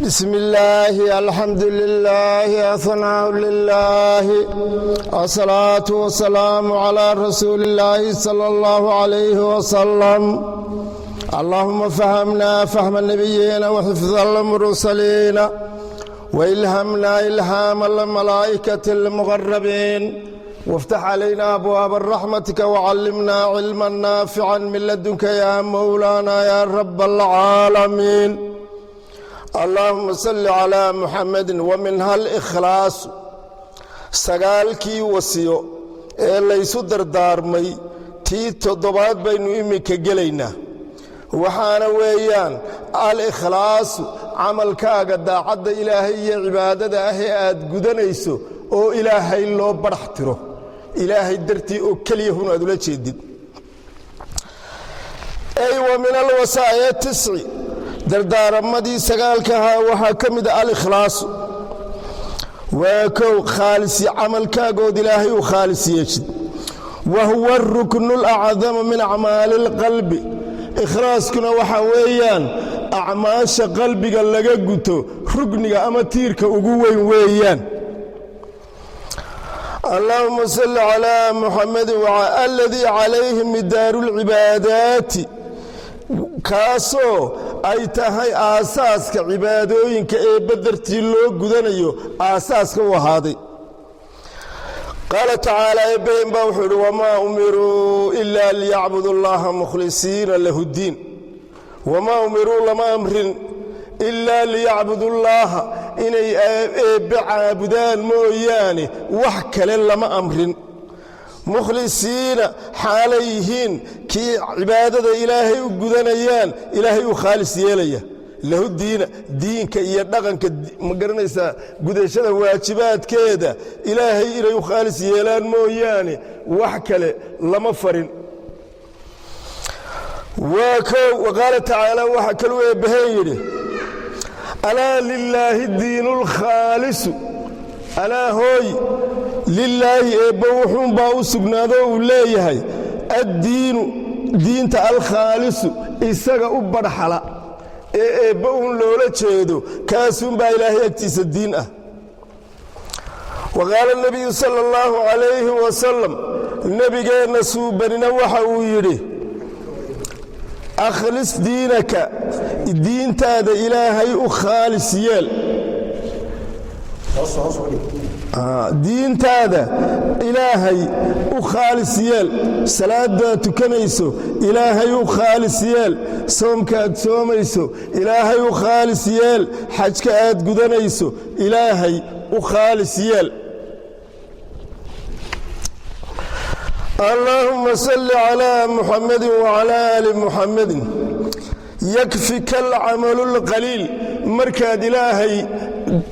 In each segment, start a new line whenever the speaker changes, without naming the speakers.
بسم الله، الحمد لله، الثناء لله، الصلاة والسلام على رسول الله صلى الله عليه وسلم. اللهم فهمنا فهم النبيين وحفظ المرسلين وإلهمنا إلهام الملائكة المقربين، وافتح علينا أبواب رحمتك، وعلمنا علما نافعا من لدنك يا مولانا يا رب العالمين. اللهم صل على محمد. ومنها الإخلاص. Sagaalkii wasiyo ee laysu dardaarmay tii toddobaad baynu iminka gelaynaa. Waxaana weeyaan al-ikhlaasu, camalkaaga daacadda Ilaahay iyo cibaadada ah ee aad gudanayso oo Ilaahay loo badhax tiro, Ilaahay dartii oo keliya hun aad ula jeedid. Ay ومن الوصايا التسع, dardaaramadii sagaalkahaa waxaa ka mid a al-ikhlaasu. Waa kow, khaalisi camalkaagood Ilaahay u khaalis yeeshid. وهو الركن الأعظم من أعمال القلب. Ikhlaaskuna waxaa weeyaan acmaasha qalbiga laga guto rugniga ama tiirka ugu weyn weeyaan. اللهم صل على محمد. الذي عليه مدار العبادات, kaasoo ay tahay aasaaska cibaadooyinka ee badartii loo gudanayo aasaaska u ahaaday. قال تعالى, eebbaheen baa wuxuu idhi: وما أمروا إلا ليعبدوا الله مخلصين له الدين. وما أمروا, lama amrin, إلا ليعبدوا الله, inay Eebbe caabudaan mooyaane wax kale lama amrin, مخلصين xaalay yihiin kii cibaadada Ilaahay u gudanayaan, Ilaahay u khaalis yeelaya, له الدين, diinka iyo dhaqanka, ma garanaysaa, gudashada waajibaadkeeda Ilaahay inay u khaalis yeelaan mooyaane wax kale lama farin. Waa kow. وقال تعالى, waxaa kaluu Eebbaheen yidhi: ألا لله الدين الخالص. ألا hooy, لله, Eebba wuxuunbaa u sugnaado uu leeyahay, الدين, diinta, الخالص, isaga u badhaxla ee Eebba uun loola jeedo, kaasuunbaa Ilaahay agtiisa diin ah. وقال النبي صلى الله عليه وسلم, nebigeenna suubanina waxa uu yidhi: أخلص دينك, diintaada Ilaahay u khaalis yeel, diintaada Ilaahay u khaalis yeel. Salaadaad tukanayso Ilaahay u khaalis yeel, soomkaad soomayso Ilaahay u khaalis yeel, xajka aad gudanayso Ilaahay u khaalis yeel. اللهم صل على محمد وعلى آل محمد. يكفك العمل القليل. Markaad Ilaahay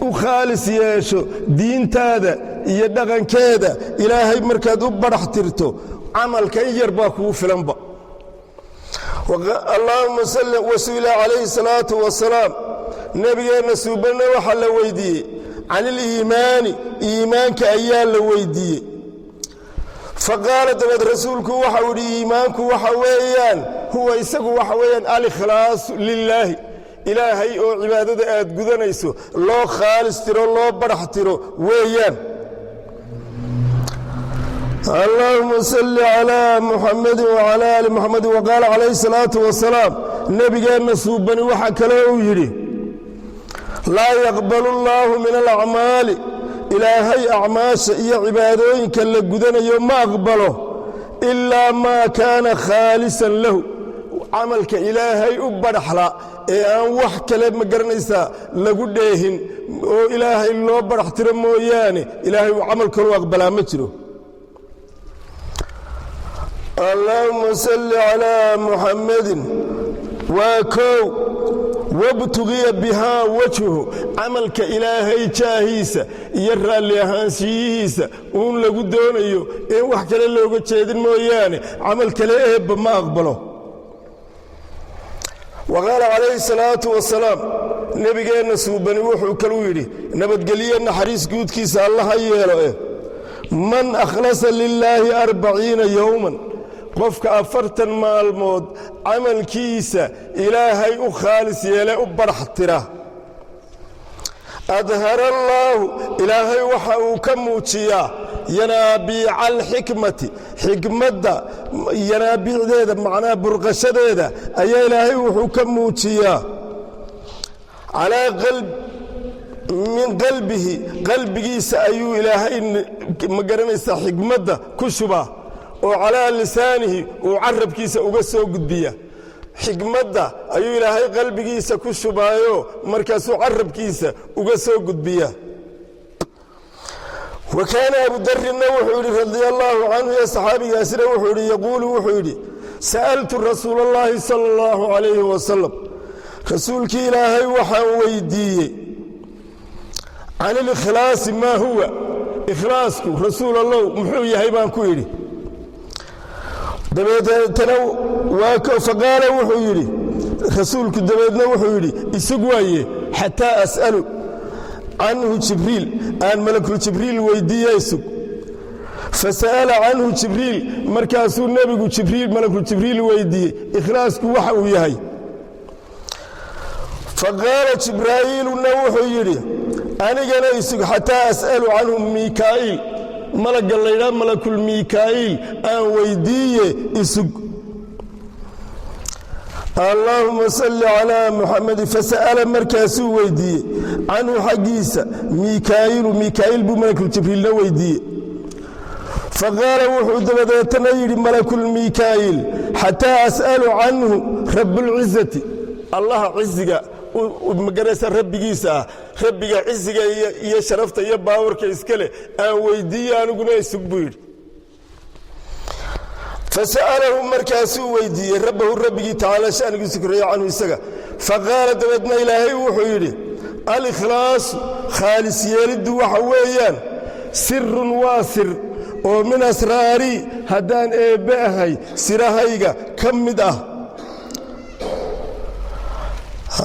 u khaalis yeesho diintaada iyo dhaqankeeda, Ilaahay markaad u badhax tirto, camalka in yar baa kugu filanba. اللهم صل. وسئل عليه الصلاة والسلام, nebigeenna suubanna waxaa la weydiiyey, عن الإيمان, iimaanka ayaa la weydiiyey. فقال, dabeed rasuulku waxau idhi: iimaanku waxa weeyaan, هو, isagu waxa weeyaan, الإخلاص لله, Ilaahay oo cibaadada aad gudanayso loo khaalis tiro, loo badhax tiro weeyaan. اللهم صل على محمد وعلى آل محمد. وقال عليه الصلاة والسلام, nebigeenna suubani waxaa kaloo uu yidhi: لا يقبل الله من الأعمال, Ilaahay acmaasha iyo cibaadooyinka la gudanayo ma aqbalo, إلا ما كان خالصا له, camalka Ilaahay u badhaxla ee aan wax kale, ma garanaysaa, lagu dheehin oo Ilaahay loo badhax tiro mooyaane, Ilaahay uu camal kaluu aqbalaa ma jiro. اللهم صل على محمد. Waa kow. وابتغي بها وجهه, camalka Ilaahay jaahiisa iyo raalli ahaanshiyihiisa uun lagu doonayo een wax kale looga jeedin mooyaane, camal kale Eebba ma aqbalo. وقال عليه الصلاة والسلام, nebigeenna suubani wuxuu kaluu yidhi, nabadgelye naxariis guudkiisa Allaha yeelo eh: من أخلص لله 40 يوما, qofka 40 maalmood camalkiisa Ilaahay u khaalis yeele, u badhax tira. Adhara allaahu, Ilaahay waxa uu ka muujiyaa, yanaabiica alxikmati, xikmadda yanaabiicdeeda, macnaha burqashadeeda ayaa Ilaahay wuxuu ka muujiyaa calaa min qalbihi, qalbigiisa ayuu Ilaahay, ma garanaysaa, xikmadda ku shubaa oo calaa lisaanihi uu carabkiisa uga soo gudbiya. Xikmadda ayuu Ilaahay qalbigiisa ku shubaayo, markaasuu carabkiisa uga soo gudbiya. Wa kaana Abudarinna wuxuu yidhi, radia allaahu canhu, ee saxaabigaasina wuxuu yidhi, yaquulu, wuxuu yidhi: "Sa'altu rasuula allaahi sala allahu calayhi wasalam, rasuulkii Ilaahay waxaan weydiiyey, can ilikhlaasi maa huwa, ikhlaasku, Rasuul Allow, muxuu yahay baan ku idhi. Dabeetana faqaala, wuxuu yidhi rasuulku, dabeedna wuxuu yidhi: 'Isug waaye, xataa as'alu canhu Jibriil, aan malakuljibriil weyddiiya, isug.' Fasa'ala canhu Jibriil, markaasuu nebigu Jibriil, malakuljibriil weydiiyey ikhlaasku waxa uu yahay. Faqaala Jibraa'iiluna wuxuu yidhi: 'Anigana isug, xataa as'alu canhu Miikaa'iil, malagga laydhaa malakulmiikaa'iil aan weyddiiye, isug.' Allaahuma salli calaa Muxamedi. Fasa'ala, markaasuu weydiiyey, canhu xaggiisa, Miikaa'iilu, Miikaa'iil buu malakuljibriilna weydiiyey. Faqaala, wuxuu dabadeetana yidhi malakulmiikaa'iil: 'Xataa as'alu canhu rabbulcizati, Allaha ciziga, magaraysa, rabbigiisa ah, rabbiga ciziga iyo sharafta iyo baawarka iska leh aan weyddiiye aniguna, isug,' buu yidhi. Fasa'alahu, markaasuu weydiiyey, rabbahu, rabbigii, tacaala shanigiisu koreeye, canhu isaga. Faqaala, dabeedna Ilaahay wuxuu yidhi: 'Alikhlaasu, khaalis yeeliddu, waxa weeyaan sirun, waa sir oo min asraarii, haddaan eebbe ahay, sirahayga ka mid ah.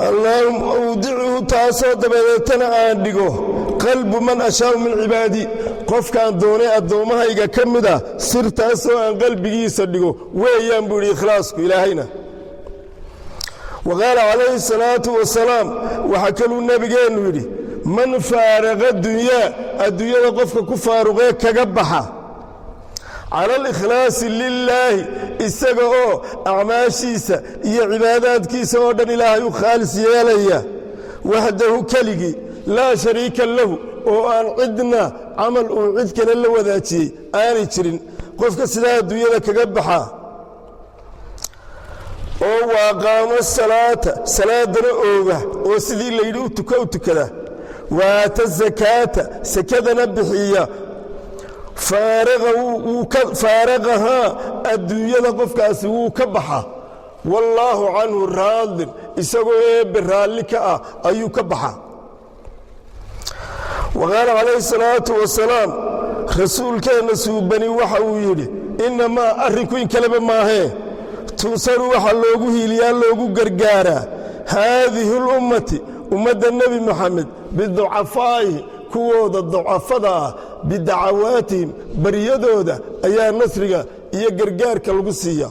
Allaahum awdichu, taasoo dabadeetana aan dhigo, qalbu man ashaau min cibaadii, qofkaan doonay addoommahayga ka mid ah, sirtaasoo aan qalbigiisa dhigo weeyaan,' buu yidhi ikhlaasku Ilaahayna." Wa qaala calayhi salaatu wasalaam, waxaa kaluu nebigeennu yidhi: "Man faaraqa dunyaa, adduunyada qofka ku faaruqee kaga baxa, cala alikhlaasi lilaahi, isaga oo acmaashiisa iyo cibaadaadkiisa oo dhan Ilaahay u khaalis yeelaya, waxdahu, keligii, laa shariika lahu, oo aan cidna camal uu cid kale la wadaajiyey aanay jirin, qofka sidaa adduunyada kaga baxa oo waaqaamo salaata, salaadana ooga oo sidii layidhi u tuka u tukada, waata sakaata, sakadana bixiya, faaraqahaa, adduunyada qofkaasi wuu ka baxa, wallaahu canhu raadin, isagoo Eebbe raalli ka ah ayuu ka baxa." Wa qaala calayhi salaatu wasalaam, rasuulkeenna suubani waxa uu yidhi: "Innamaa, arrinku in kaleba maahee, tunsaru, waxaa loogu hiiliyaa, loogu gargaaraa, haadihi alummati, ummadda Nebi Moxamed, biducafaa'ihi, kuwooda ducafada ah, bidacawaatihim, baryadooda ayaa nasriga iyo gargaarka lagu siiyaa,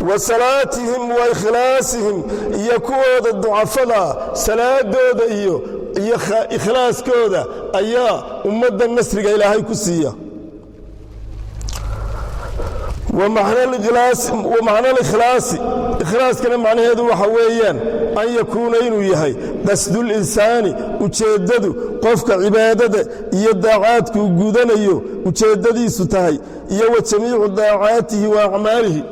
wa salaatihim wa ikhlaasihim, iyo kuwooda ducafadaa salaadooda iyo ikhlaaskooda ayaa ummadda nasriga Ilaahay ku siiya." Wa macna alikhlaasi, ikhlaaskana macnaheedu waxa weeyaan an yakuuna, inuu yahay, qasdulinsaani, ujeeddadu qofka cibaadada iyo daacaadkuu gudanayo ujeeddadiisu tahay, iyo wa jamiicu daacaatihi wa acmaalihi,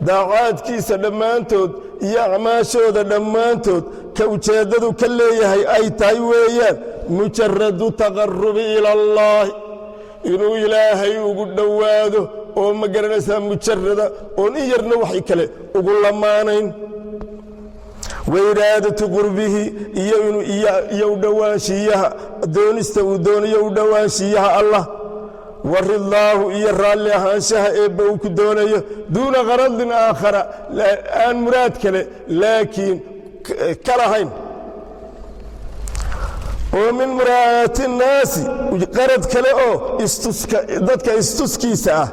daacaadkiisa dhammaantood iyo acmaashooda dhammaantood ka ujeeddadu ka leeyahay ay tahay weeyaan mujaradu taqarubi ila allaahi, inuu Ilaahay ugu dhowaado oo, ma garanaysaa, mujarada oon in yarna waxay kale ugu lamaanayn, wa iraadatu qurbihi, iyo u dhowaanshiiyaha, doonista uu doonayo u dhowaanshiiyaha Allah, wa ridaahu, iyo raalli ahaanshaha Eebba uu ku doonayo, duuna qaradin aakhara, aan muraad kale laakiin ka lahayn oo min muraa'aati innaasi, qarad kale oo dadka istuskiisa ah,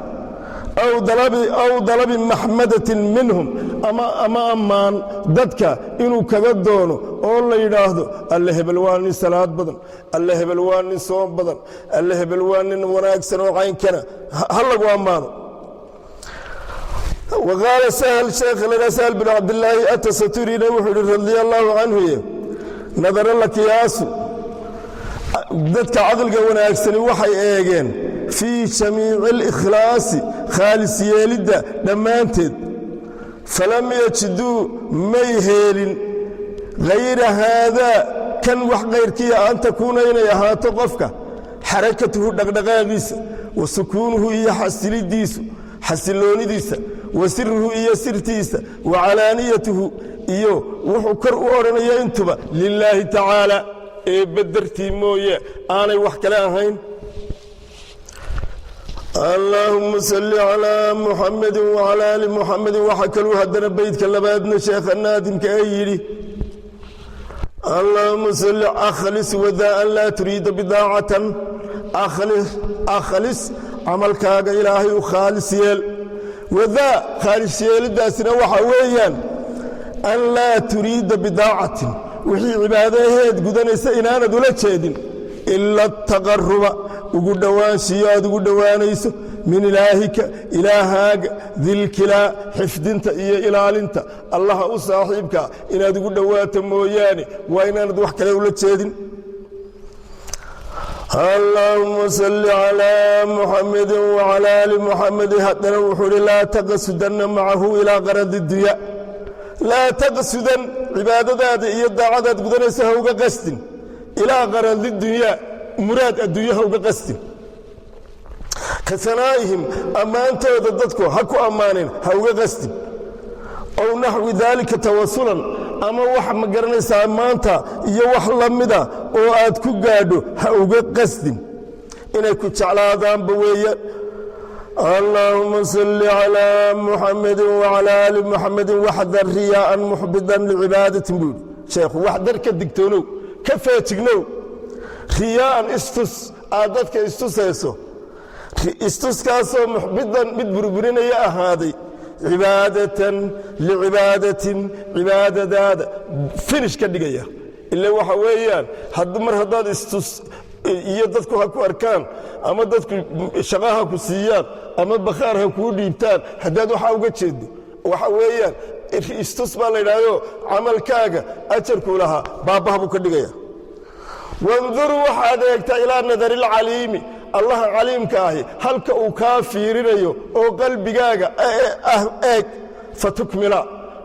aw dalabi maxmadatin minhum. Ama ammaan dadka inuu kaga doono oo la yidhaahdo: "Alle, hebel waa nin salaad badan. Alle, hebel waa nin soom badan. Alle, hebel waa nin wanaagsan oo caynkana." Ha lagu ammaano. Waqaala Sahl, sheekh laga Sahl bin Cabdilaahi Atasaturina wuxuu ihi, radia allahu canhu: "Nadara lakiyaasu, dadka caqliga wanaagsani waxay eegeen, fii jamiici اlikhlaasi, khaalis yeelidda dhammaanteed, falam yajiduu, may heelin, hayra haadaa, kan wax kayrkiya, an takuuna, inay ahaato qofka, xarakatuhu, dhaqdhaqaaqiisa, wa sukuunuhu, iyo xasilidiisu, xasiloonidiisa, wa siruhu, iyo sirtiisa, wa calaaniyatuhu, iyo wuxuu kor u odhanaya, intuba lilaahi tacaala, eebbe dartii mooye aanay wax kale ahayn." Allaahuma salli calaa Muxamedi wacalaa ali Muxamedin. Waxaa kaluu haddana beydka labaadna sheekha naadimka ee yidhi: "Allaahuma salli, akhlis wadaa an laa turiida bidaacatan." Akhlis, camalkaaga Ilaahay u khaalis yeel. Wadaa, khaalis yeelidaasina waxaa weeyaan an laa turiida bidaacatin, wixii cibaadaheed gudanaysa inaanad ula jeedin ila ataqaruba, ugu dhowaanshiyo aad ugu dhowaanayso, min ilaahika, ilaahaaga dilkilaa, xifdinta iyo ilaalinta Allaha u saaxiibkaa inaad ugu dhowaato mooyaane, waa inaanad wax kale ula jeedin. Allaahuma salli calaa Muxamedi wacalaa ali Muxamedi. Haddana wuxuu uhi: "Laa taqsudanna macahu ilaa qaradi dunya." Laa taqsudan, cibaadadaada iyo daacadaad gudanaysa ha uga qasdin ilaa qaradi dunyaa, muraad adduunye ha uga qasdin, ka sanaa'ihim, ammaantooda dadku ha ku ammaanin, ha uga qasdin, ow naxwi daalika tawasulan, ama wax, ma garanaysaa, ammaanta iyo wax la mida oo aad ku gaadho ha uga qasdin, inay ku jeclaadaanba weeyaan. Allaahuma salli calaa Muxamedi wacalaa ali Muxamedin. "Waxdar riyaa'an muxbidan licibaadatin," buu yidhi sheekhu. Waxdar, ka digtoonow, ka feejignow, riyaa'an, istus aad dadka istusayso, istuskaasoo muxbidan, mid burburinaya ahaaday, cibaadatan licibaadatin, cibaadadaada finish ka dhigaya. Ila waxa weeyaan, mar haddaad istus iyo dadku ha ku arkaan, ama dadku shaqaha ku siiyaan, ama bakhaar ha kuu dhiibtaan, haddaad waxaa uga jeedo, waxa weeyaan istus baa la yidhaahdo, camalkaaga ajarkuu lahaa baabbaha buu ka dhigaya. "Wandur," waxaad eegtaa, "ilaa nadarilcaliimi," Allaha caliimka ahi halka uu kaa fiirinayo oo qalbigaaga ah eeg, "fatukmila,"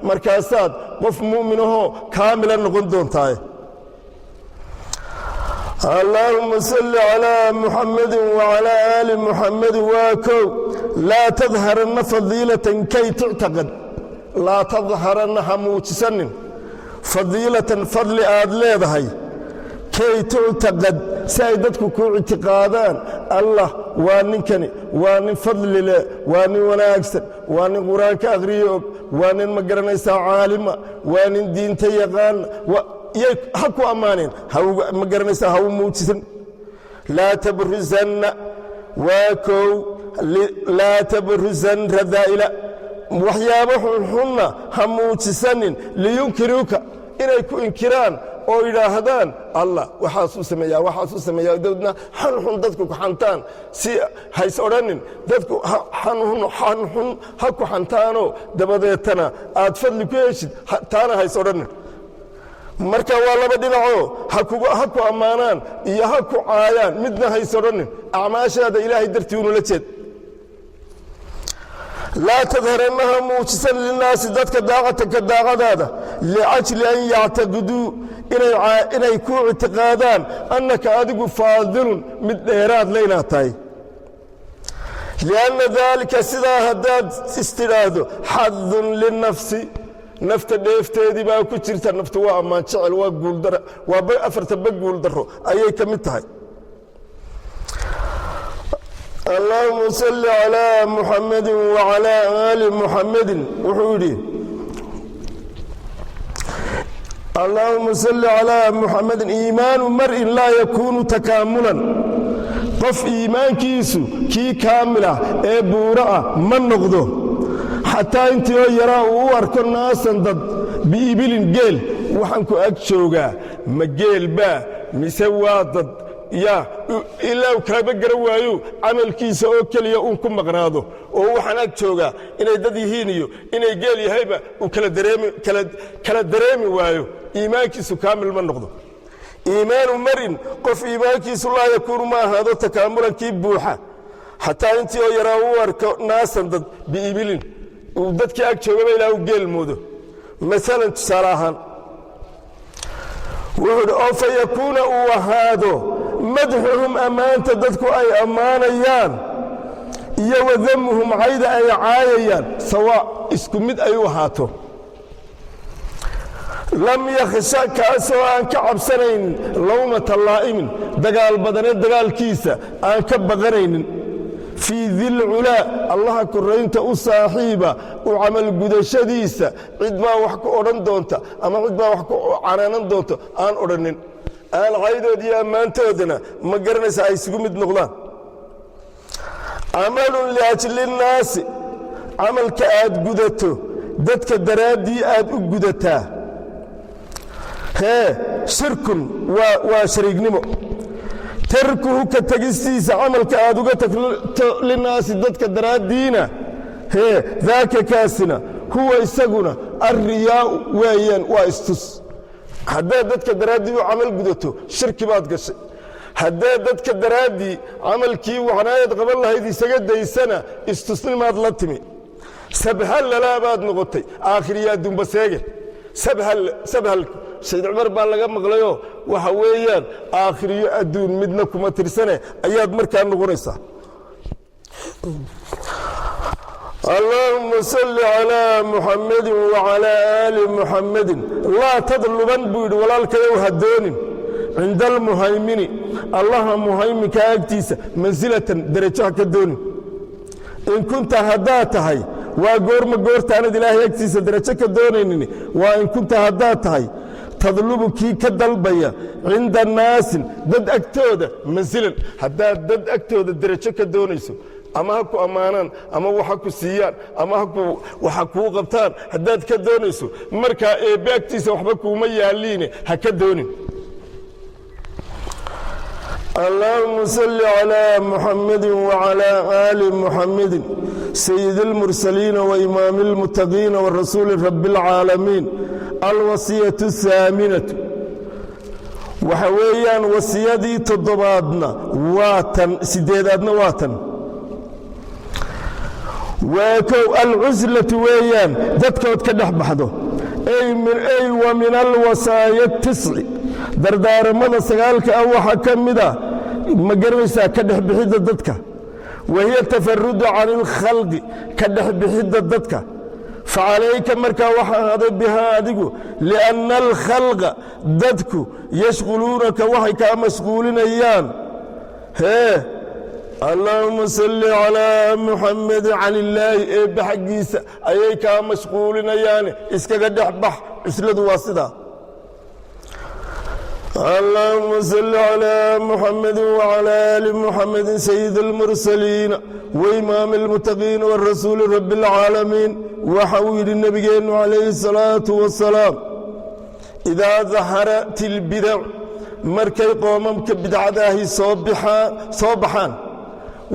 markaasaad qof mu'minahoo kaamila noqon doontaaye. Allaahuma salli calaa Muxamedi wacalaa aali Muxamedi. Waa kow: "Laa tadharanna fadiilatan kay tuctaqad." Laa tadharanna, ha muujisanin, fadiilatan, fadli aad leedahay, kay tuctaqad, si ay dadku ku ictiqaadaan: "Allah, waa ninkani, waa nin fadli leh, waa nin wanaagsan, waa nin Qur-aanka akhriyo og, waa nin, ma garanaysaa, caalima, waa nin diinta yaqaana." Yay ha ku ammaaneen, ma garanaysaa, ha u muujisan. Laa tabrusanna, waa kow, laa tabrusan radaa'ila, waxyaabo xunxunna ha muujisanin, liyunkiruuka, inay ku inkiraan oo yidhaahdaan: "Allah, waxaasuu sameeyaa, waxaasuu sameeyaa." Dabadna xanxun dadku ku xantaan. Si hays odhanin dadku xanxun ha ku xantaanoo dabadeetana aad fadli ku heshid, taana hays odhanin. Marka waa laba dhinacoo, ha ku ammaanaan iyo ha ku caayaan, midna hays odhanin. Acmaashaada Ilaahay dartii unula jeed. "Laa tadharannaha, muujisan, linaasi, dadka, daaqatanka, daaqadaada, liajli an yactaqiduu, inay ku ictiqaadaan, annaka, adigu, faadilun, mid dheeraad le inaad tahay. Lianna daalika, sidaa haddaad istidhaahdo, xadun linafsi, nafta dheefteedii baa ku jirta. Naftu waa ammaan jecel, waa guuldaro, waa afarta ba guuldaro ayay ka mid tahay. Allahuma salli calaa Muxamedi wacalaa aali Muxamedin. Wuxuu yidhi: "Allahuma salli calaa Muxamedin. Iimaanu marin laa yakuunu takaamulan," qof iimaankiisu kii kaamilah ee buuro ah ma noqdo, Xataa intii oo yaraa uu u arko naasan dad biibilin geel, waxaan ku ag joogaa ma geel baa mise waa dad? Yaa ilaa uu kaaba garan waayo, camalkiisa oo keliya uun ku maqnaado, oo waxaan ag joogaa inay dad yihiin iyo inay geel yahayba uu kala dareemi waayo, iimaankiisu kaamil ma noqdo. Iimaanu marin, qof iimaankiisu laa yakuunu, ma ahaado takaamulankii buuxa, xataa intii oo yaraa u arko naasan dad biibilin, uu dadkii ag joogaba ilaa uu geel moodo. Maalan, tusaale ahaan, wuxuu idhi oo fa yakuuna, uu ahaado madxuhum, ammaanta dadku ay ammaanayaan, iyo wadamuhum, cayda ay caayayaan, sawaa, isku mid ay u ahaato. Lam yakhsha, kaasoo aan ka cabsanaynin lawmata laa'imin, dagaal badaneed dagaalkiisa aan ka baqanaynin fii dilculaa, Allaha koraynta u saaxiiba, u camalgudashadiisa cid baa wax ku odhan doonta ama cid baa wax ku canaanan doonta aan odhannin, aan caydood iyo ammaantoodana, ma garanaysa, ay isugu mid noqdaan. Camalun liajli nnaasi, camalka aad gudato dadka daraaddii aad u gudataa, hee, shirkun, waa shariignimo. Tarkuhu, ka tegistiisa camalka aad uga tagto linaasi, dadka daraaddiina, hee, daaka, kaasina, huwa, isaguna alriyaa'u weeyaan, waa istus. Haddaad dadka daraaddii u camal gudato, shirki baad gashay. Haddaad dadka daraaddii camalkii wacnaayad qaban lahayd isaga daysana, istusnimaad la timi. Sabhallalaa baad noqotay, aakhiriyaa dumbaseege. Sabhal Sayd Cumar baa laga maqlayoo, waxa weeyaan aakhiriyo adduun midna kuma tirsane ayaad markaa noqonaysaa. Allaahuma salli calaa Muxammadin wacalaa aali Muxammadin. Laa tadluban, buu yidhi, walaalkayow ha doonin cinda almuhaymini, Allaha muhayminka agtiisa, mansilatan, derajo ha ka doonin. In kunta, haddaad tahay, waa goorma goortaanad Ilaahay agtiisa derajo ka doonaynin? Waa in kunta, haddaad tahay, tadlubu, kii ka dalbaya cinda naasin, dad agtooda, mansilan, haddaad dad agtooda derajo ka doonayso, ama ha ku ammaanaan ama wax ha ku siiyaan ama waxa kuu qabtaan, haddaad ka doonayso, markaa Eebbe agtiisa waxba kuuma yaalliine, ha ka doonin. Allahuma salli calى Muxamadi wacalى aali Muxamadi, sayid اlmursaliina waimaami اlmuttaqiina warasuuli rabi اlcaalamiin. Alwasiyaة الhaaminatu, waxa weeyaan wasiyadii toddobaadna waa tan, sideedaadna waa tan. Waa kow, alcuslatu weeyaan, dadkood ka dhex baxdo. Ey wa min alwasaaya tisci, dardaaramada sagaalka ah waxaa ka mid a, ma garanaysaa, ka dhexbixidda dadka. Wahiya tafarudu can ilkhalqi, ka dhexbixidda dadka. Facalayka, markaa waxaa ahaaday, bihaa adigu, lianna alkhalqa, dadku, yashquluunaka, waxay kaa mashquulinayaan. Hee, allaahuma salli calaa Muxamed. Can illaahi, Eebbe xaggiisa ayay kaa mashquulinayaane, iskaga dhex bax. Cusladu waa sidaa. Allahuma salli calaa Muxamedi wacalaa aali Muxamedi, sayid almursaliina waimaami almuttaqiina warasuuli rabbi اlcaalamiin. Waxa uu yidhi nebigeennu calayhi الsalaatu wasalaam: idaa daharat ilbidac, markay qoomamka bidcadaahi soo baxaan,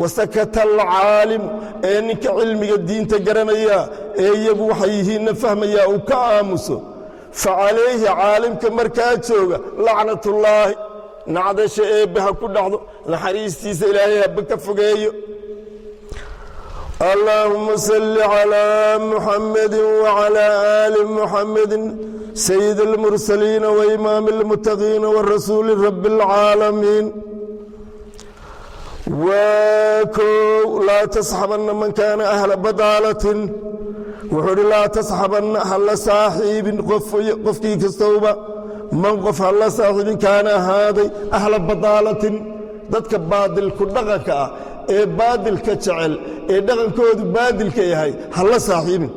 wasakata alcaalimu, ee ninka cilmiga diinta garanaya ee iyagu waxay yihiinna fahmayaa uu ka aamuso, facalayhi, caalimka markaa jooga, lacnatullaahi, nacdasha Eebbe ha ku dhacdo, naxariistiisa Ilaahay haba ka fogeeyo. Allaahuma salli calaa Muxamadi wacalaa aali Muxamedi, sayid almursaliina waimaami almuttaqiina warasuuli rabbi اlcaalamiin. Waa kow, laa tasxabanna man kaana ahla badaalatin. Wuxuu idhi: laa tasxabanna, ha la saaxiibin qofkii kastowba, man, qof ha la saaxiibin, kaana, ahaaday, ahla badaalatin, dadka baadilku dhaqanka ah ee baadilka jecel ee dhaqankoodu baadilka yahay ha la saaxiibin.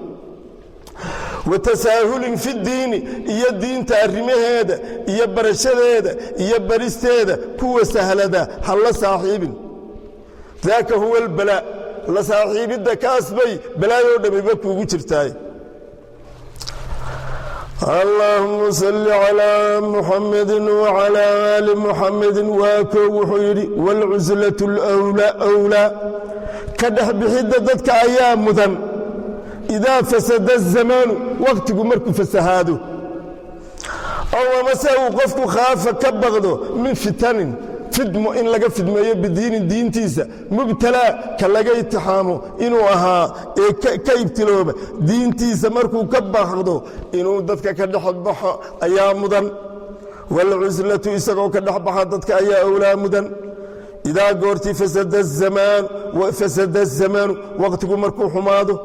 Wa tasaahulin fi diini, iyo diinta arrimaheeda iyo barashadeeda iyo baristeeda kuwa sahlada ha la saaxiibin. Daaka huwa albalaa. La saaxiibidda kaas bay balaayoo dhamiba kuugu jirtaay. Allaahuma salli calaa Muxamedi wacalaa aali Muxamedin. Waa koo wuxuu yidhi: waalcuslatu alwlaa awlaa, ka dhex bixidda dadka ayaa mudan, idaa fasada azamaanu, wakhtigu markuu fasahaado, ow amase uu qofku khaafa, ka baqdo, min fitanin, fidmo in laga fidmeeyo, bidiinin, diintiisa, mubtalaa, ka laga itixaamo inuu ahaa ee ka ibtilooba diintiisa. Markuu ka baqdo, inuu dadka ka dhex baxo ayaa mudan. Waalcuslatu, isagoo ka dhex baxa dadka ayaa awlaa mudan, idaa goortii fasada azamaanu, waqtigu markuu xumaado,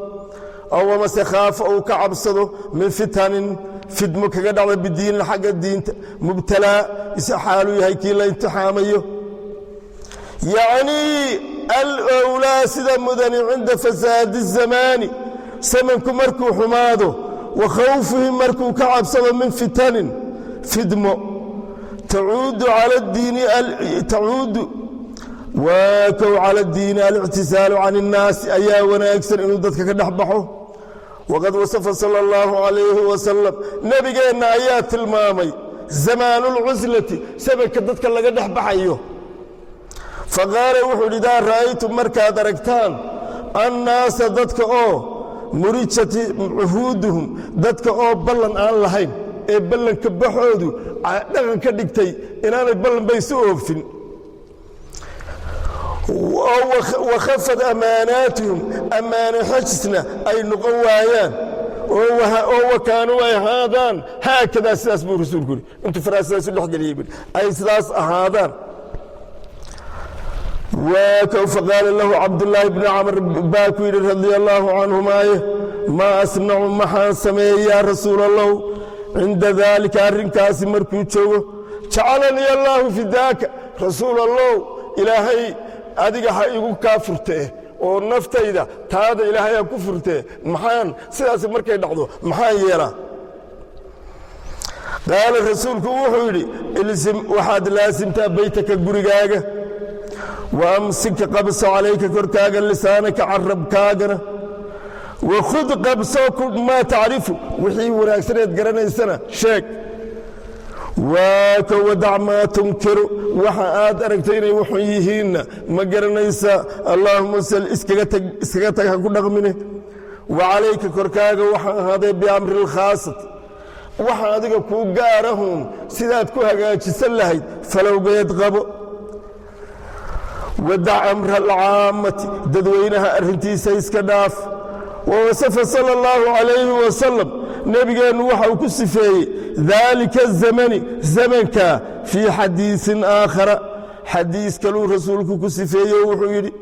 aw amase khaafa, uu ka cabsado, min fitanin, fidmo kaga dhacda, bidiinin, xagga diinta, mubtalaa, isa xaaluu yahay kii la imtixaamayo. Yacnii alowlaa, sida mudani, cinda fasaadi الzamaani, samanku markuu xumaado, wa khawfihi, markuu ka cabsado, min fitanin, fidmo, tacuudu cala diini, tacuudu waa kow cala diini, alictisaalu can الnaasi ayaa wanaagsan, inuu dadka ka dhex baxo. Waqad wasafa sala اllahu calayhi wasalam, nebigeenna ayaa tilmaamay zamaanu اlcuslati, samanka dadka laga dhex baxayo. Faqaala, wuxuu yidhi: idaa ra'aytum, markaad aragtaan, annaasa, dadka oo murijat cuhuuduhum, dadka oo ballan aan lahayn, ee ballanka baxoodu dhaqan ka dhigtay inaanay ballan bay isu oofin, oo wakhafad ammaanaatuhum, ammaano xajisna ay noqon waayaan, oo wakaanuu ay ahaadaan haakadaa, sidaas buu rasuulku yidhi, intuu faraa sidaas u dhexgeliyey bui, ay sidaas ahaadaan. Waa kow. Faqaala lahu Cabdullaahi bni Camr baa ku yidhi, radia allaahu canhumaaye: maa asnacu, maxaan sameeyaa, rasuul Allahu, cinda daalika, arrinkaasi markuu joogo? Jacalanii allaahu fidaaka, rasuul Allow, Ilaahay adiga ha igu kaa furtee, oo naftayda taada Ilaahay ha ku furtee, maxaan sidaas markay dhacdo maxaan yeelaa? Qaala, rasuulku wuxuu yidhi: ilsim, waxaad laasimtaa, beytaka, gurigaaga, wa amsika, qabso, calayka, korkaaga, lisaanaka, carabkaagana, wakhud, qabso, maa tacrifu, wixii wanaagsaneed garanaysana sheeg. Waa ka wadac maa tunkiru, waxa aad aragtay inay waxun yihiinna, ma garanaysaa, allaahuma sal, iskaga tag, iskaga tag, ha ku dhaqmine. Wa calayka, korkaaga waxa ahaaday, biamri alkhaasati, waxa adiga kuu gaarahun sidaad ku hagaajisan lahayd falowgeed qabo. Wadac amra alcaamati, dadweynaha arrintiisa iska dhaaf. Wawasafa sala allahu calayhi wasalam, nebigeennu waxa uu ku sifeeyey daalika azamani, zamanka, fii xadiisin aakhara, xadiis kaluu rasuulku ku sifeeye. Wuxuu yidhi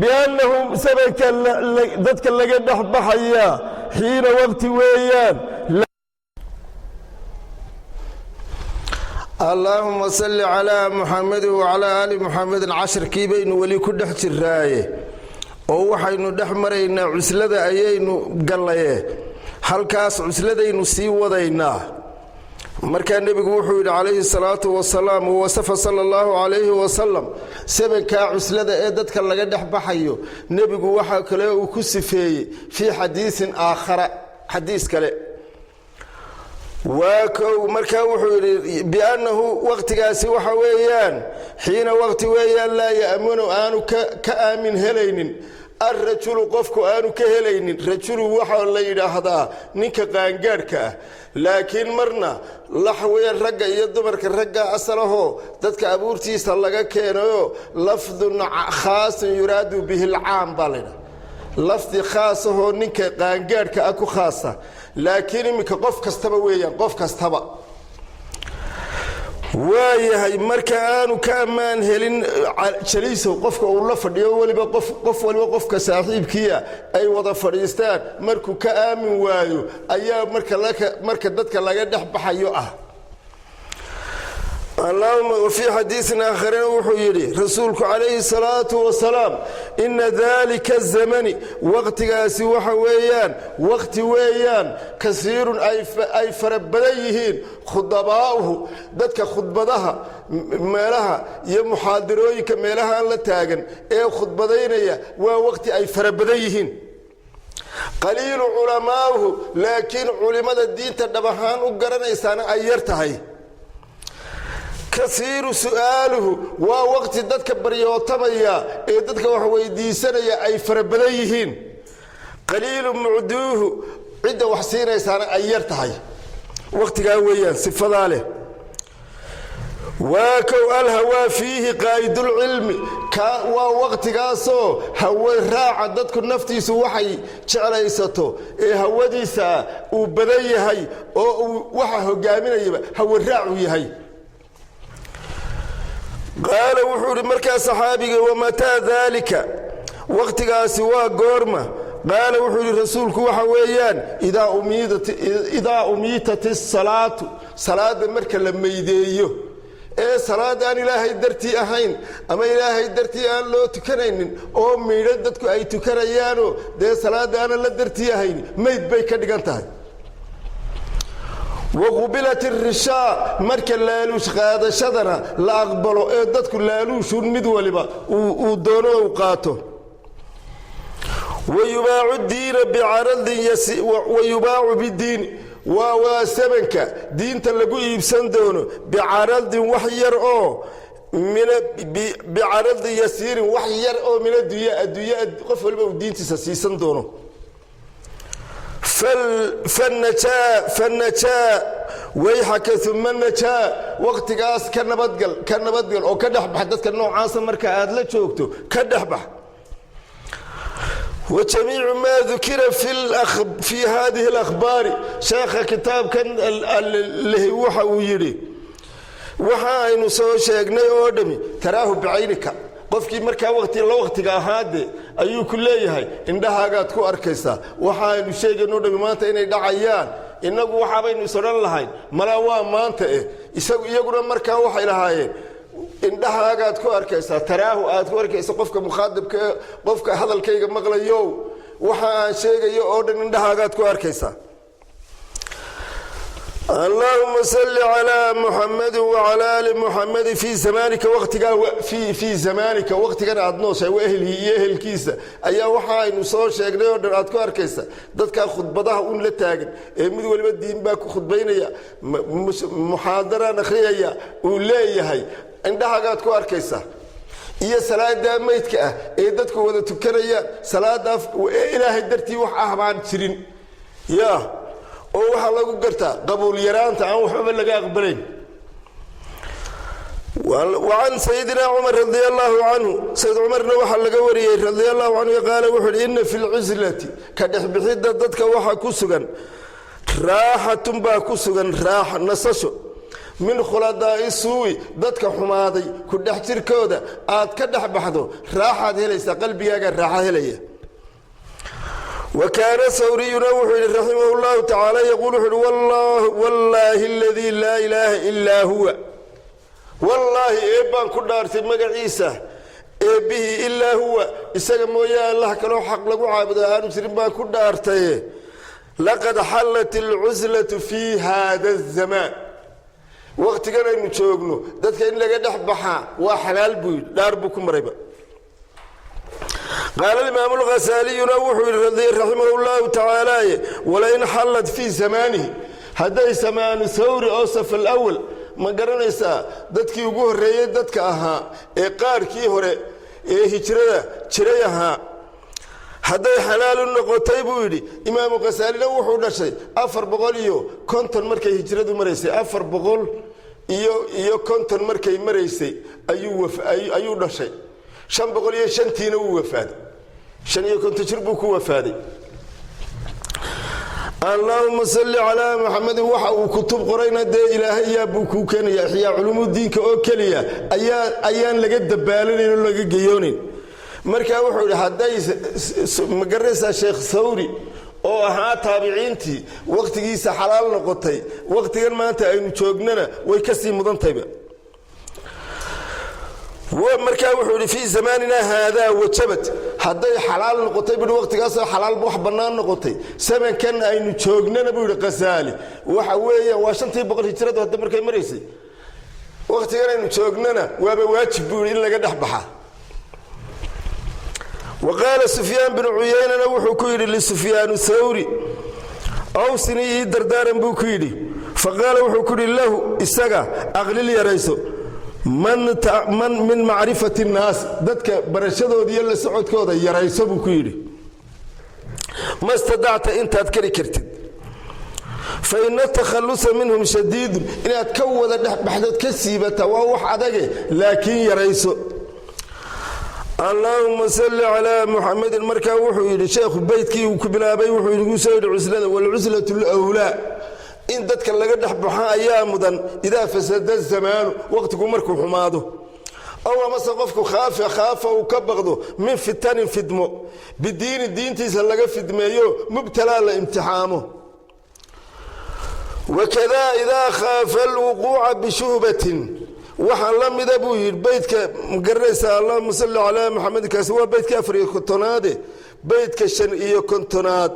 biannahu, zamanka dadka laga dhex baxayaa, xiina waqti weeyaan.
Allaahuma salli calaa Muxamedin wacalaa aali Muxamedin. Cashirkii baynu weli ku dhex jiraaye, oo waxaynu dhex maraynaa cuslada ayaynu gallaye, halkaas cusladaynu sii wadaynaa. Markaa nebigu wuxuu yidhi calayhi salaatu wasalaam, wawasafa sala allahu calayhi wasalam, sabankaa cuslada ee dadka laga dhex baxayo, nebigu waxaa kale uu ku sifeeyey fii xadiisin aakhara, xadiis kale. Waa kow. Markaa wuxuu yidhi biannahu, waqtigaasi waxa weeyaan, xiina waqti weeyaan, laa ya'manu, aanu ka aamin helaynin, alrajulu, qofku aanu ka helaynin. Rajulu waxaa la yidhaahdaa ninka qaangaadhka ah, laakiin marna lax weeyaan ragga iyo dumarka. Ragga asalahoo dadka abuurtiisa laga keenayo, lafdun khaasun yuraadu bihi alcaam baa laydhaha, lafdi khaasahoo ninka qaangaadhka ah ku khaasa, laakiin iminka qof kastaba weeyaan, qof kastaba waayahay. Marka aanu ka ammaan helin jaliisow, qofka uu la fadhiyo, weliba qof waliba qofka saaxiibkiia ay wada fadhiistaan, markuu ka aamin waayo ayaa marka dadka laga dhex baxayo ah. Allahuma wafii xadiisin aakharina wuxuu yidhi rasuulku calayhi salaatu wasalaam: ina dalika zamani, waqtigaasi waxa weeyaan waqti weeyaan kasiirun, ay fara badan yihiin khudabaa'uhu, dadka khudbadaha meelaha iyo muxaadirooyinka meelahaan la taagan ee khudbadaynaya, waa waqti ay fara badan yihiin. Qaliilu culamaa'uhu, laakiin culimada diinta dhab ahaan u garanaysaana ay yar tahay. Kasiiru su'aaluhu, waa waqti dadka baryootamaya ee dadka wax weydiisanaya ay fara badan yihiin. Qaliilu mucduuhu, cidda wax siinaysaana ay yar tahay. Waqtigaa weeyaan sifadaa leh. Waa kow: alhawaa fiihi qaa'idulcilmi, waa waqtigaasoo hawa raaca dadku naftiisu waxay jeclaysato ee hawadiisa uu badan yahay oo uu waxa hogaaminayaba hawa raacuu yahay. Qaala wuxuu idhi markaa saxaabiga: wamataa daalika? Waqtigaasi waa goorma? Qaala wuxuu yidhi rasuulku: waxa weeyaan idaa umiitat isalaatu, salaadda marka la meydeeyo ee salaad aan Ilaahay dartii ahayn ama Ilaahay dartii aan loo tukanaynin oo miidho dadku ay tukanayaanoo dee salaadda aanan la dartii ahayn, mayd bay ka dhigan tahay. Waqubilat irishaa, marka laaluush qaadashadana la aqbalo ee dadku laaluushun mid waliba uu doono uu qaato. Wayubaacu diina bicaradin, wayubaacu bidiini, waa sabanka diinta lagu iibsan doono bicaradin, wax yar oo bicaradin yasiirin, wax yar oo min addunya, adduunya qof waliba uu diintiisa siisan doono. Fanajaa, fanajaa, wayxaka uma najaa. Waqtigaas ka nabadgal, ka nabadgal oo ka dhexbax dadka noocaasa marka aad la joogto, ka dhexbax. Wajamiicu maa dukira fi hadihi اlakhbaari, sheekha kitaabkan leh waxa uu yidhi: waxa aynu soo sheegnay oo dhami, taraahu bicaynika, qofkii markaa wati la waqtiga ahaade ayuu ku leeyahay, indhahaagaad ku arkaysaa waxa aynu sheegayno dhami maanta inay dhacayaan. Innagu waxaabaynu is odhan lahayn malaa waa maanta eh, isagu iyaguna markaa waxay lahaayeen indhahaagaad ku arkaysaa. Taraahu, aad ku arkaysa, qofka mukhaadibka, qofka hadalkayga maqlayo, waxa aan sheegayo oo dhan indhahaagaad ku arkaysaa. Allahuma salli calaa Muxamadi wacalaa ali Muxamadi. Fii zamaanika, waqtigaa, fii zamaanika, waqtigan aad nooshahay, wa ehlihi, iyo ehelkiisa, ayaa waxa aynu soo sheegnay oo dhan aad ku arkaysa. Dadkaa khudbadaha un la taagan ee mid waliba diin baa ku khudbaynaya, muxaadaraan akhriyaya uu leeyahay, indhahagaad ku arkaysa, iyo salaadaa meydka ah ee dadku wada tukanayaan, salaadaa Ilaahay dartii wax ah baan jirin ya, oo waxaa lagu gartaa qabuul yaraanta aan waxbaba laga aqbalayn. Wacan sayidina Cumar radi allahu canhu, sayid Cumarna waxaa laga wariyey radi allahu canhu, qaala wuxu uhi: ina fi lcuslati, ka dhexbixidda dadka waxaa ku sugan raaxatun baa ku sugan, raaxa, nasasho, min khuladaa'i suu'i, dadka xumaaday ku dhex jirkooda aad ka dhex baxdo, raaxaad helaysaa, qalbigaaga raaxa helaya. Wa kaana Sawriyuna wuxuu yidhi raximah llahu tacaala yaquul, wuxu uhi: wallaahi aladii laa ilaaha ilaa huwa, wallaahi, eebbaan ku dhaartay magaciisa, eebbihii ilaa huwa, isaga mooye Allah kaloo xaq lagu caabudo aanu jirin baan ku dhaartaye, laqad xallat alcuslatu fii haada azamaan, wakhtigan aynu joogno dadka in laga dhex baxaa waa xalaal buu yidhi, dhaar buu ku marayba. Qaala imaamu lghasaaliyuna wuxuu yidhi raximah llahu tacaalaaye: walain xallat fii zamaanihi, hadday zamaanu Thawri oo saf alawal, ma garanaysaa, dadkii ugu horreeyey dadka ahaa ee qaarkii hore ee hijrada jiray ahaa, hadday xalaal u noqotay buu yidhi. Imaamu Khasaalina wuxuu dhashay 450 markay hijradu maraysay, 450 markay maraysay ayuu dhashay, 505-tiina wuu wafaaday, 55 jir buu ku wafaaday. Allaahuma salli calaa Muxamedin. Waxa uu kutub qorayna dee Ilaahay yaa buu kuu keenaya. Ixyaa Culuumudiinka oo keliya ayaa ayaan laga dabaalanayn oo laga geyoonayn. Markaa wuxuu yidhi hadday, ma garanaysaa, Sheekh Thawri oo ahaa taabiciintii wakhtigiisa xalaal noqotay, wakhtigan maanta aynu joognana way ka sii mudantayba. Markaa wuxuu yidhi fii zamaanina haadaa wajabad, hadday xalaal noqotay bui waqtigaasoo xalaal wax bannaan noqotay, zamankan aynu joognana, buu yidhi Qasaali, waxa weeyaan waa 500 hijradu hadda markay maraysay, waqtigan aynu joognana waaba waajib, buu yidhi, in laga dhex baxa. Wa qaala Sufyaan binu Cuyaynana wuxuu ku yidhi lisufyaanu Thawri: "Awsinii, ii dardaaran," buu ku yidhi. Faqaala, wuxuu ku yidhi lahu isaga: "Aqlil, yarayso, man min macrifati nnaas, dadka barashadooda iyo la socodkooda yarayso," buu ku yidhi, "ma stadacta, intaad kari kartid. Fa ina takhallusa minhum shadiidun, inaad ka wada dhexbaxdood ka siibata waa wax adage, laakiin yarayso." Allaahuma salli calaa Muxamedin. Markaa wuxuu yidhi sheekhu beydkii uu ku bilaabay, wuxuu igu soo yidhi cuslada: "Walcuslatu lwlaa," in dadka laga dhex baxo ayaa mudan, "idaa fasada zamaanu," waqtigu markuu xumaado, ow amase qofku khaafa uu ka baqdo, "min fitanin," fidmo, "bidiini," diintiisa laga fidmeeyo, mubtalaa, la imtixaamo. "Wakadaa idaa khaafa alwuquuca bishuhbatin," waxaa la mida, buu yidhi beydka, magaranaysaa, allahuma salli calaa Maxamed. Kaasi waa beydka 54aade. Beydka 55aad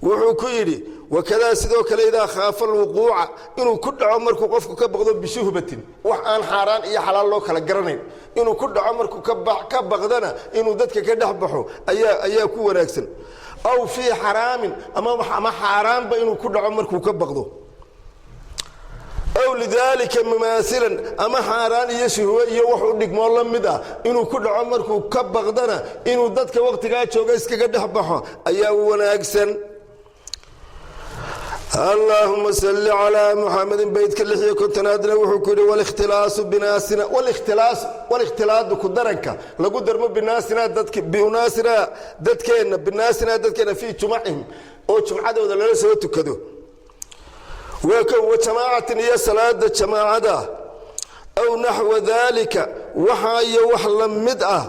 wuxuu ku yidhi: "Wakadaa," sidoo kale, "idaa khaafa alwuquuca," inuu ku dhaco markuu qofku ka baqdo, "bishuhbatin," wax aan xaaraan iyo xalaal loo kala garanayn inuu ku dhaco markuu ka baqdana, inuu dadka ka dhex baxo ayaa ku wanaagsan. "Aw fii xaraamin," ama xaaraanba inuu ku dhaco markuu ka baqdo, "aw lidaalika mumaasilan," ama xaaraan iyo shuhwe iyo wax u dhigmoo la mid ah inuu ku dhaco markuu ka baqdana, inuu dadka waqtigaa jooga iskaga dhex baxo ayaa wanaagsan. Allaahuma salli calaa Muxamedin. Beydka 56aadna wuxuu ku yidhi: "Walikhtilaasu binaasina," walikhtilaasu, walikhtilaadu, ku daranka lagu darmo, binaasina, dadk, biunaasina, dadkeenna, binaasina, dadkeenna, "fii jumacihim," oo jumcadooda lala soo tukado, waa kow, "wa jamaacatin," iyo salaada jamaacada, "aw naxwa daalika," waxaa iyo wax la mid ah,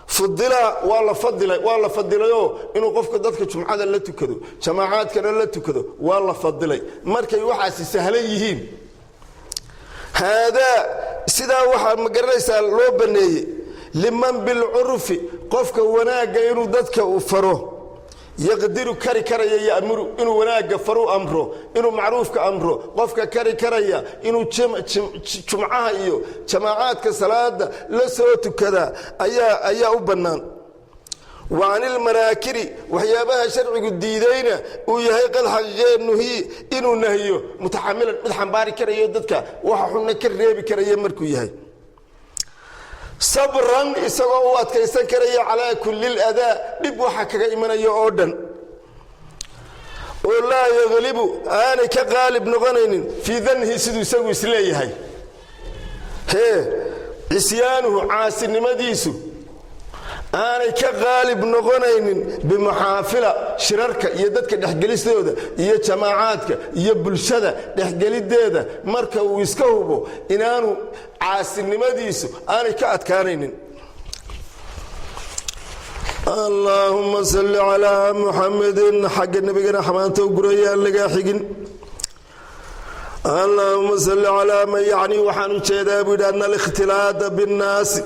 "fudila," waa la fadilay, waa la fadilayoo inuu qofka dadka jumcada la tukado, jamaacaadkana la tukado, waa la fadilay markay waxaasi sahlan yihiin. "Haadaa," sidaa waxaa, ma garanaysaa, loo banneeyey "liman bilcurfi," qofka wanaagga inuu dadka u faro, "yaqdiru," kari karaya, "ya'muru," inuu wanaagga faru amro, inuu macruufka amro, qofka kari karaya inuu jumcaha iyo jamaacaadka salaada la soo tukadaa ayaa u bannaan. "Wa can ilmanaakiri," waxyaabaha sharcigu diidayna uu yahay, "qad," xaqiiqee, "nuhiy," inuu nahiyo, "mutaxamilan," mid xambaari karayo dadka waxa xunna ka reebi karaya markuu yahay, "sabran," isagoo u adkaysan karaya, "calaa kulli ladaa," dhib waxa kaga imanaya oo dhan, oo "laa yaglibu," aanay ka qaalib noqonaynin, "fii dannihi," siduu isagu isleeyahay, hee, "cisyaanuhu," caasinimadiisu aanay ka qaalib noqonaynin, "bimaxaafila," shirarka iyo dadka dhexgelistooda iyo jamaacaadka iyo bulshada dhexgelideeda, marka uu iska hubo inaanu caasinimadiisu aanay ka adkaanaynin. Allaahuma salli calaa Muxamedin. Xagga nebigana xamaanta u gurayaan lagaa xigin. Allaahuma salli calaa man, yacni, waxaan u jeedaa, buu yidhi, "ana alikhtilaada binnaasi,"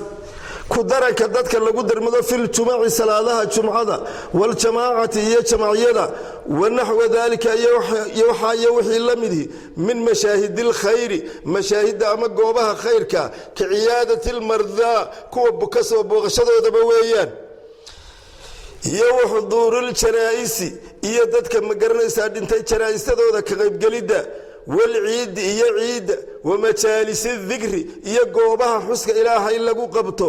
ku daranka dadka lagu darmado, "filjumaci," salaadaha jumcada, "waljamaacati," iyo jamacyada, "wanaxwa daalika," iyo waxaa iyo wixii la midihi, "min mashaahidi alkhayri," mashaahidda ama goobaha khayrka, "ka ciyaadati almardaa," kuwa buka soo booqashadoodaba weeyaan, iyo "wa xuduuriljanaa-isi," iyo dadka, ma garanaysaa, dhintay janaa'isadooda ka qaybgelidda, "walciidi," iyo ciidda, "wa majaalisi dikri," iyo goobaha xuska Ilaahay lagu qabto,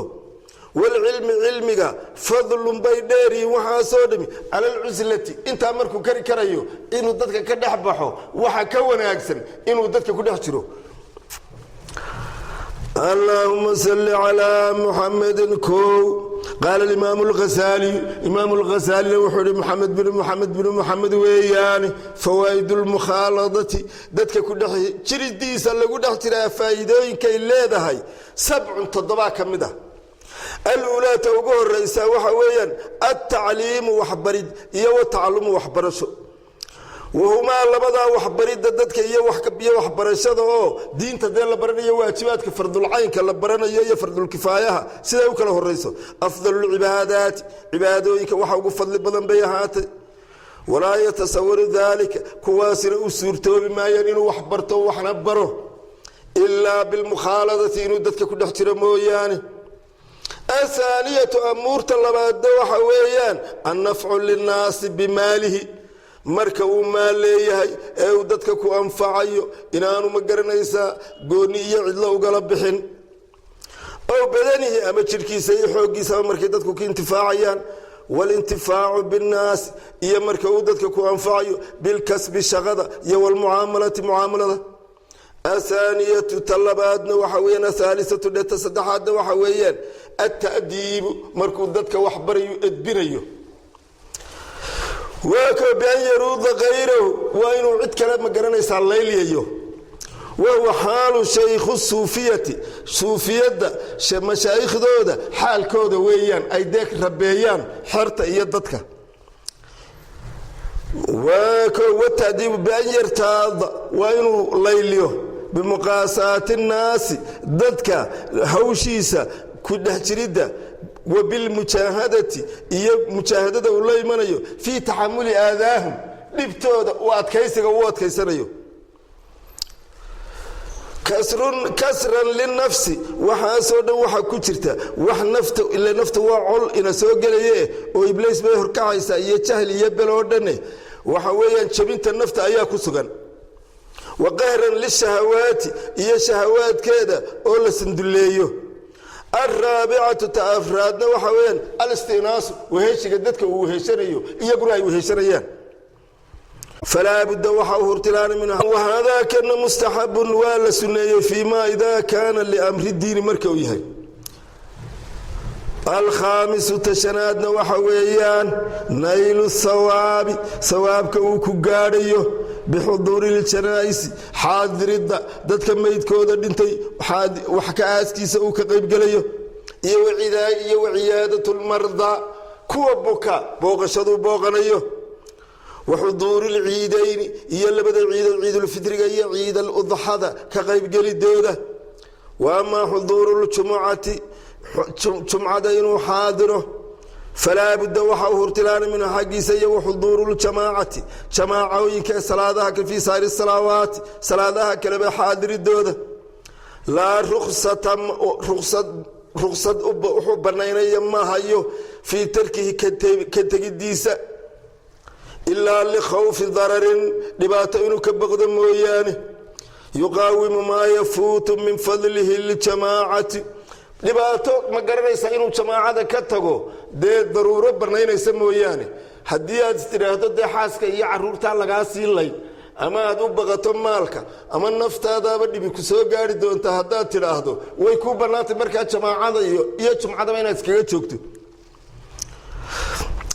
"walcilmi," cilmiga, "fadlun," bay dheeryihin waxaasoo dhami, "cala alcuslati." Intaa markuu kari karayo inuu dadka ka dhex baxo, waxa ka wanaagsan inuu dadka ku dhex jiro. Allaahuma salli calaa Muxamedin. Kow, qaala imaamu lghasaaliyu, imaamu lghasaalina wuxuu ihi, Moxamed binu Moxamed binu Moxamed weeyaane: "Fawaa'id lmukhaaladati," dadka ku dhex jiridiisa lagu dhex jiraa faa'iidooyinkay leedahay, "sabcun," toddobaa ka mid ah. "Aluulaata," ugu horaysaa waxa weeyaan, "altacliimu," waxbarid, iyo "watacalumu," waxbarasho. Wahumaa labadaa, waxbaridda dadka iyo waxbarashada oo diinta dee la baranayo, waajibaadka fardulcaynka la baranayo iyo fardulkifaayaha siday u kala horayso, afdalulcibaadaati, cibaadooyinka waxa ugu fadli badan bay ahaatay. Walaa yatasawaru daalika, kuwaasina u suurtoobi maayaan inuu wax barto waxna baro, ilaa bilmukhaaladati, inuu dadka ku dhex jiro mooyaane. Athaaniyatu, amuurta labaadna waxa weeyaan annafcu linnaasi bimaalihi, marka uu maal leeyahay ee uu dadka ku anfacayo, inaanu, ma garanaysaa, goonni iyo cidlo ugala bixin, ow badanihi, ama jidhkiisa iyo xooggiisaba markay dadku ku intifaacayaan. Walintifaacu binnaasi, iyo marka uu dadka ku anfacayo, bilkasbi, shaqada, iyo walmucaamalati, mucaamalada. Athaaniyatu, ta labaadna waxa weyaan, athaalisatu dheta saddexaadna waxa weeyaan atta'diibu, markuu dadka wax barayo, edbinayo. Waa ko bian yaruuda kayrahu, waa inuu cid kale, ma garanaysaa, laylyayo. Wahuwa xaalu shaykhu suufiyati, suufiyadda mashaaikhdooda xaalkooda weeyaan, ay dee rabeeyaan xerta iyo dadka. Waa ko watadiibu bian yartaada, waa inuu layliyo, bimuqaasaati nnaasi, dadka hawshiisa ku dhex jiridda, wa bilmujaahadati, iyo mujaahadada uu la imanayo, fii taxamuli aadaahum, dhibtooda u adkaysiga uu adkaysanayo. Kasran linafsi, waxaasoo dhan waxaa ku jirta wax nafta, ila nafta waa col ina soo gelaye oo Ibliis bay horkacaysaa iyo jahli iyo bel oo dhanne. Waxa weeyaan jabinta nafta ayaa ku sugan. Wa qahran lishahawaati, iyo shahawaadkeeda oo la sanduleeyo. Alraabicatu, ta afraadna waxa weeyaan alistinaasu, weheshiga dadka uu weheshanayo, iyaguna ay weheshanayaan. Falaa budda, waxa u hurtilaana minha. Wahaadaa kana mustaxabun, waa la suneeyey, fii ma idaa kaana liamri diini, marka uu yahay. Alkhaamisu, tashanaadna waxa weeyaan naylu thawaabi, thawaabka uu ku gaadhayo, bixuduuri ljanaa'isi, xaadiridda dadka meydkooda dhintay wax ka aaskiisa uu ka qaybgelayo, iyo waciyaadatu lmardaa, kuwa buka booqashaduu booqanayo, wa xuduuri lciidayni, iyo labada ciidood, ciidulfitriga iyo ciid aludxada, ka qaybgelidooda. Wa amaa xuduuru ljumucati, jumcada inuu xaadiro, falaa budda, waxa u hurtilaana, minhu xaggiisa, iyo wa xuduuru ljamaacati, jamaacooyinka salaadaha fii saari salawaati, salaadaha kaleba xaadiridooda. Laa ruksata, ruksad wuxuu banaynaya ma hayo, fii tarkihi, ka tegidiisa, ilaa likhawfi dararin, dhibaato inuu ka baqdo mooyaane, yuqaawimu maa yafuutu min fadlihi ljamaacati. Dhibaato, ma garanaysaa, inuu jamaacada ka tago dee daruuro banaynaysa mooyaane. Haddii aad istidhaahdo dee xaaska iyo caruurtaa lagaa sii lay, ama aad u baqato maalka ama naftaadaaba dhibi ku soo gaari doonta, haddaad tidhaahdo, way kuu bannaantay markaa jamaacada iyo jumcadaba inaad iskaga joogto.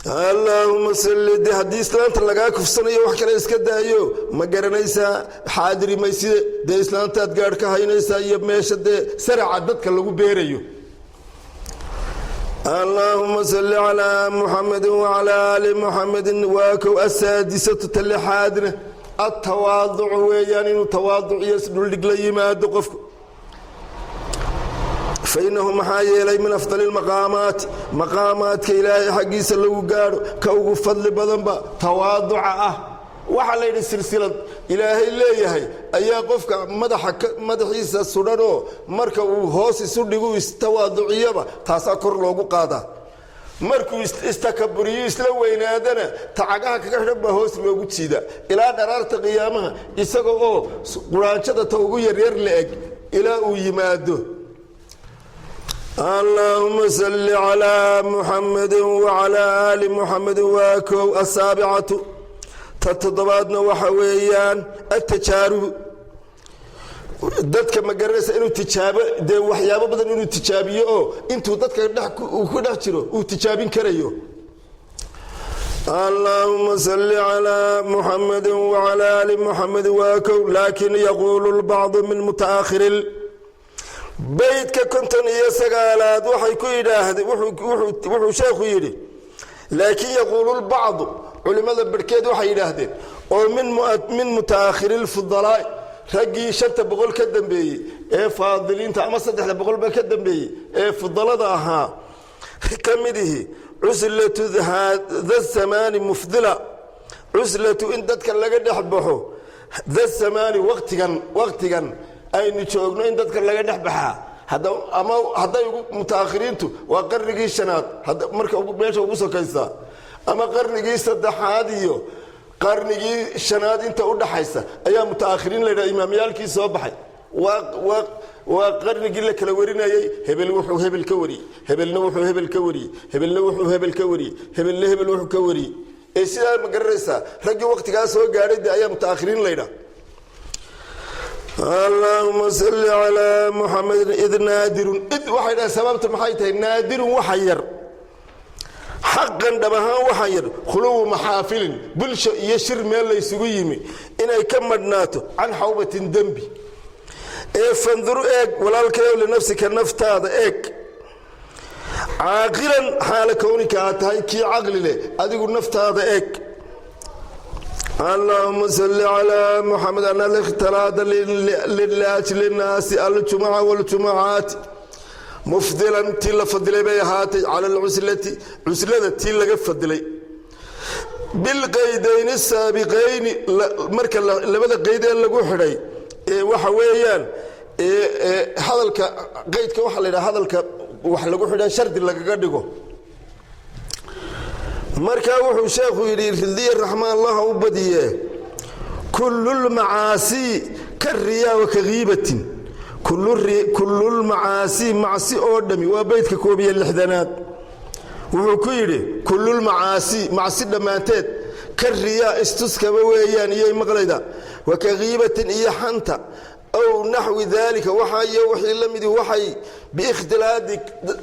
Allaahuma salli. De haddii islaanta lagaa kufsanayo, wax kale iska daayo, ma garanaysaa, xaadiri mayside, dee islaantaad gaadh ka haynaysaa iyo meesha dee saraca dadka lagu beerayo. Allaahuma salli calaa Muxamedi wacalaa aali Muxamedin. Waa kow. Asaadisatu, ta lixaadna atawaaducu weeyaan, inuu tawaaduc iyo isdhuldhig la yimaado qofku. Fainahu, maxaa yeelay, min afdali lmaqaamaati, maqaamaadka Ilaahay xaggiisa lagu gaadho ka ugu fadli badanba tawaaduca ah. Waxaa la yidhi silsilad Ilaahay leeyahay ayaa qofka madaxa madaxiisa sudhanoo, marka uu hoos isu dhigu, istawaaduciyaba, taasaa kor loogu qaadaa. Markuu istakaburiyo, isla weynaadana, tacagaha kaga xidhan baa hoos loogu jiidaa, ilaa dharaarta qiyaamaha isaga oo quraanjada ta ugu yaryar la eg ilaa uu yimaado. Allaahuma salli calaa Muxamedi wacalaa aali Muxamedi. Waa kow. Asaabicatu, ta toddobaadna waxa weeyaan atajaarubu, dadka, ma garanaysa, inuu tijaabo, dee waxyaabo badan inuu tijaabiyo, oo intuu dadka uu ku dhex jiro uu tijaabin karayo. Allaahuma salli calaa Muxamedi wacalaa aali Muxamedi. Waa kow. Laakiin yaquulu lbacdu min mutaakhiri beydka 59aad, waxay ku yidhaahdeen, wuxuu sheekhu yidhi: laakiin yaquulu lbacdu, culimmada barhkeed waxay yidhaahdeen Oo min mutaakhiri lfudalaa, raggii 500 ka dambeeyey ee faadiliinta, ama 300ba ka dambeeyey ee fudalada ahaa ka mid ihi. Cuslatu da zamaani mufdila, cuslatu in dadka laga dhex baxo, da zamaani waqtigan, waqtigan aynu joogno in dadka laga dhex baxaa. Ama hadday mutaakhiriintu waa qarnigii shanaad marka meesha ugu sokaysaa, ama qarnigii saddexaad iyo qarnigii shanaad inta u dhaxaysa ayaa mutaakhiriin la yidhaha. Imaamyaalkii soo baxay waa qarnigii la kala warinayey. Hebel wuxuu hebel ka wariyey, hebelna wuxuu hebel ka wariyey, hebelna wuxuu hebel ka wariyey, hebelna hebel wuxuu ka wariyey. Ee sidaa ma garanaysaa? Raggii waqtigaa soo gaadhay de ayaa mutaakhiriin la ydhaha. Allaahuma salli calaa Muxamedin. Id naadirun, id waxay dhahay, sababta maxay tahay? Naadirun waxa yar, xaqan dhab ahaan waxa yar, khuluwu maxaafilin, bulsho iyo shir meel laysugu yimi inay ka madhnaato, can xawbatin, dembi. Ee fandur, eeg walaalkayow, linafsika, naftaada eeg, caaqilan xaala kownika aad tahay kii caqli leh, adigu naftaada eeg. Allahuma salli calaa Muxamed. An alikhtilaada liajli nnaasi aljumuca waljumucaati mufdilan, tii la fadilay bay ahaatay, cala alcuslati, cuslada tii laga fadilay, bilqaydayni saabiqayni, marka labada qayd ee lagu xidhay ee waxa weeyaan hadalka. Qaydka waxaa la yidhaha hadalka wax lagu xidha, shardi lagaga dhigo. Markaa wuxuu sheekhu yidhi, ridiya raxmaan allaha u badiye: kullu lmacaasii ka riyaa wa ka ghiibatin. Kullulmacaasii, macsi oo dhami, waa beydka 61aad, wuxuu ku yidhi: kullulmacaasii, macsi dhammaanteed, ka riyaa, istuskaba weeyaan, iyay maqlayda, wa ka ghiibatin, iyo xanta, aw naxwi daalika, waxaa iyo wixii la midi, waxay biikhtilaadi,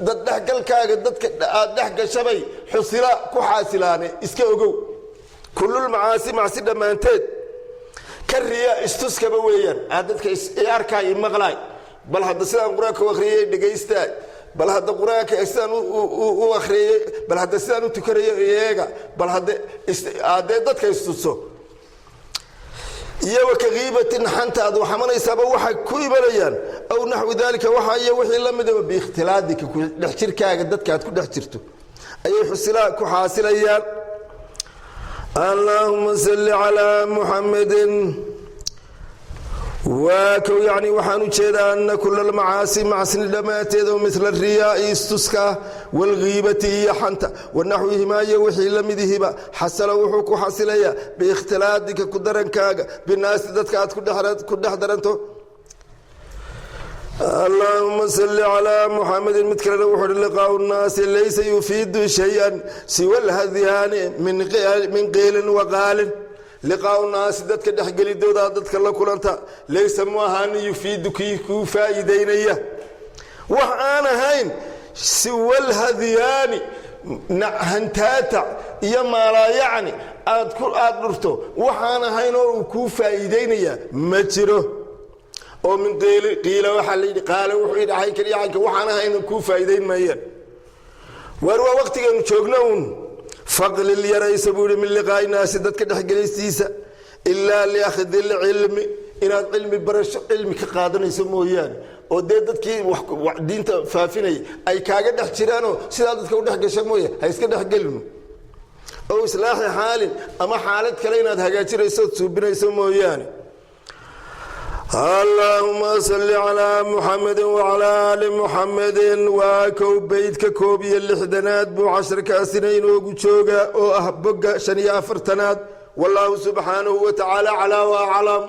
dad dhexgalkaaga dadka aad dhex gashabay, xusila ku xaasilaane, iska ogow. Kullulmacaasi, macsi dhammaanteed, ka riyaa, istuskaba weeyaan, aad dadka arkaay, maqlaay, bal hadda sidaan Qur-aanka u akhriyay dhegaystaay, bal hadda Qur-aanka sidaan u akhriyey, bal hadda sidaan u tukanayo iyaga, bal hadda aadee dadka istuso, iyo wa ka ghiibatin, xanta aad waxamanaysaaba, waxay ku imanayaan, aw naxwi daalika, waxa iyo wixii la midaba, biikhtilaadika, ku dhex jirkaaga dadka aad ku dhex jirto ayay xusilaa ku xaasilayaan. Allaahuma salli calaa Muxamedin. Waa kow, yacni waxaan u jeedaa, ana kula almacaasi, macsni dhammaanteed, oo mila riyaai, istuska, waalghiibati, iyo xanta, wanaxwihimaa, iyo wixii la midihiba, xasala, wuxuu ku xasilayaa, biikhtilaadika, ku darankaaga, binaasi, dadka aad ku dhex daranto. Allaahuma salli calaa Muxamedin. Mid kalena wuxuu uhi: liqaau nnaasi laysa yufiidu shay-an siwa alhadyaani min qiilin waqaalin. Liqaau naasi, dadka dhexgelidooda dadka la kulanta, laysa, mu ahaani, yufiidu, kii kuu faa'iidaynaya wax aan ahayn, siwa alhadyaani, hantaatac iyo maalaayacni aad dhurto waxaan ahayn oo uu kuu faa'iidaynaya ma jiro, oo min qiili, qiila, waxaa la yidhi, qaala, wuxuu yidhi, caynkan iyo caynkan, waxaan ahayn kuu faa'iidayn maayaan. Waar waa waqtigeenu joogno uun. Faqlil, yaraysa buu yihi, min liqaa'i naasi, dadka dhexgelaystiisa, ilaa liakhdi lcilmi, inaad cilmi barasho, cilmi ka qaadanayso mooyaane, oo dee dadkii diinta faafinayay ay kaaga dhex jiraanoo sidaa dadka u dhex gasha mooye, ha iska dhexgelino, ow islaaxi xaalin, ama xaalad kale inaad hagaajinayso ood suubinayso mooyaane. Allaahuma salli calaa Muxamedi wacalaa aali Muxamedin. Waa kow, beydka 61aad buu casharkaasina inoogu joogaa, oo ah bogga 45aad. Wallaahu subxaanahu wa tacaala calaa wa aclam.